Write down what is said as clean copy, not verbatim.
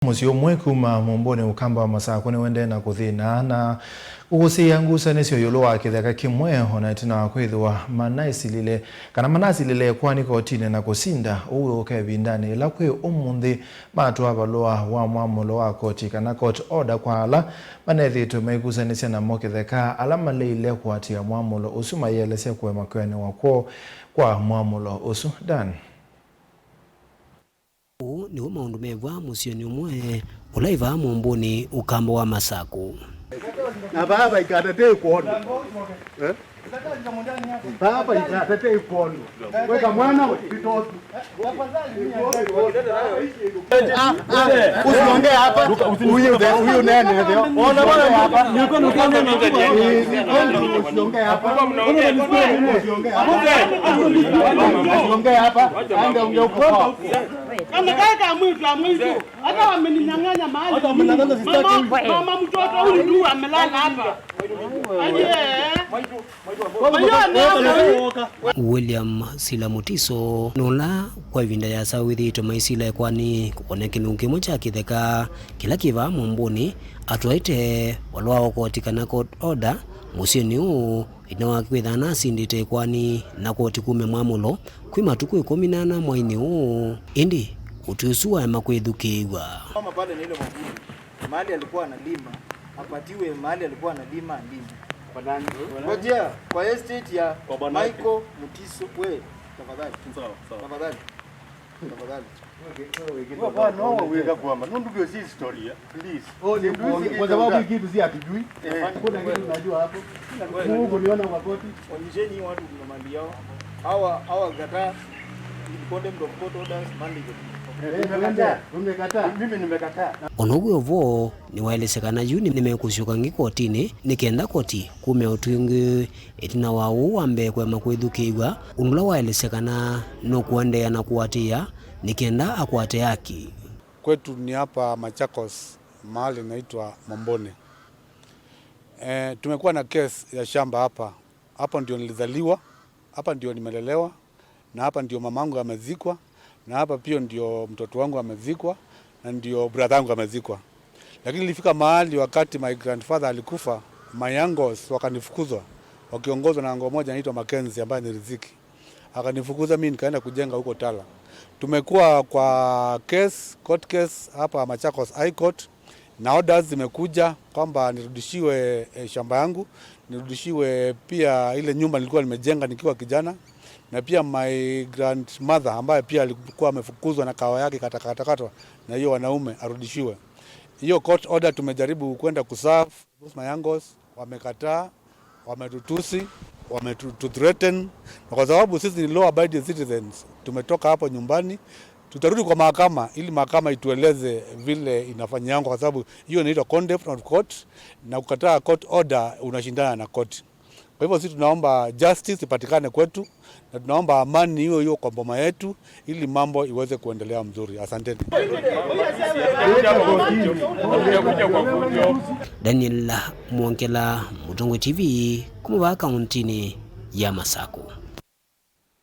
Musyi umwe kuma Mumbuni ukamba wa Masaku niwendee na kuthina na kugusia ngusanisyo yulu wa kitheka kimwe ona itina wa kwithiwa manaisilile kana manasilile kwani kotini na kusinda uu uka ivindani ila kwi umunthi matwaa valua wa mwamulo wa koti kana court order kwa ala manethitwe maikusanisya namo kitheka ala maleile kuatia mwamulo usu mayelesya kuema kwianiwa kwoo kwa mwamulo usu. Dan. Uu niwo maundu mevwa musyini umwe ula ivaa Mumbuni ukamba wa Masaku. Na baba ikatetee kuona. Eh? Baba ikatetee kuona. Weka mwana kitoto. Usiongee hapa. Huyu huyu nene ndio. Ona bwana hapa. Nilikuwa usiongee hapa. Usiongee hapa. Usiongee hapa. Ande ongea huko. Amekaeka mwitu amwitu. Hata wameninyang'anya mahali. Mama, mama mtoto huyu tu amelala hapa. William Sila Mutiso nula kwa ivinda ya sawithitwe maisila ikwani kukona kilungu kimwe kya kitheka kila kiva Mumbuni atwaite valua wa koti kana court order musyini uu itina wa kwitha nasindite ikwani na koti kumya mwamulo kwi matuku 14 mwaini uu indi utwi usu waema kwithukiiwa. Mama pale ni ile mwingine. Mahali alikuwa analima, apatiwe mahali alikuwa analima alime. Kwa nani? Ngojea kwa estate ya Kwa bwana yake. Michael Mutiso we tafadhali. Sawa, sawa. Tafadhali. Tafadhali. Weka kwamba nundu si historia please. Kwa sababu hii kitu si hatujui. Kuna kitu tunajua hapo. Mungu niona kwa koti. Onyesheni watu kuna mali yao. Hawa hawa kataa condemned of court orders mandate. Tumekataa. Mimi nimekataa. Onoguo vo niwaelesekana yu nimekusyuka ngi kotini nikenda koti kumya utwingi itina wa uu wambe kwema kwithukiiwa undu ula waelesekana nukuendeea na kuatia nikenda akwate haki. Kwetu ni hapa Machakos, mahali inaitwa Momboni. Tumekuwa na kesi ya shamba hapa. Hapa ndio nilizaliwa, hapa ndio nimelelewa, na hapa ndio mamangu amezikwa, na hapa pia ndio mtoto wangu amezikwa, na ndio brother yangu amezikwa. Lakini ilifika mahali wakati my grandfather alikufa, my uncles wakanifukuzwa wakiongozwa na uncle moja anaitwa Mackenzie ambaye ni Riziki. Akanifukuza mimi nikaenda kujenga huko Tala. Tumekuwa kwa case, court case hapa Machakos High Court na orders zimekuja kwamba nirudishiwe shamba yangu, nirudishiwe pia ile nyumba nilikuwa nimejenga nikiwa kijana, na pia my grandmother ambaye pia alikuwa amefukuzwa na kawa yake katakatwa na hiyo wanaume arudishiwe. Hiyo court order tumejaribu kwenda kuserve my uncles, wamekataa, wametutusi, wametuthreaten, na kwa sababu sisi ni law abiding citizens, tumetoka hapo nyumbani, tutarudi kwa mahakama ili mahakama itueleze vile inafanyangwa, kwa sababu hiyo inaitwa contempt of court, na kukataa court order unashindana na court. Kwa hivyo sisi tunaomba justice ipatikane kwetu na tunaomba amani hiyo hiyo kwa boma yetu ili mambo iweze kuendelea mzuri. Asanteni. Daniel Mwongela, Mutongwe TV, kumuvaa kauntini ya Masaku.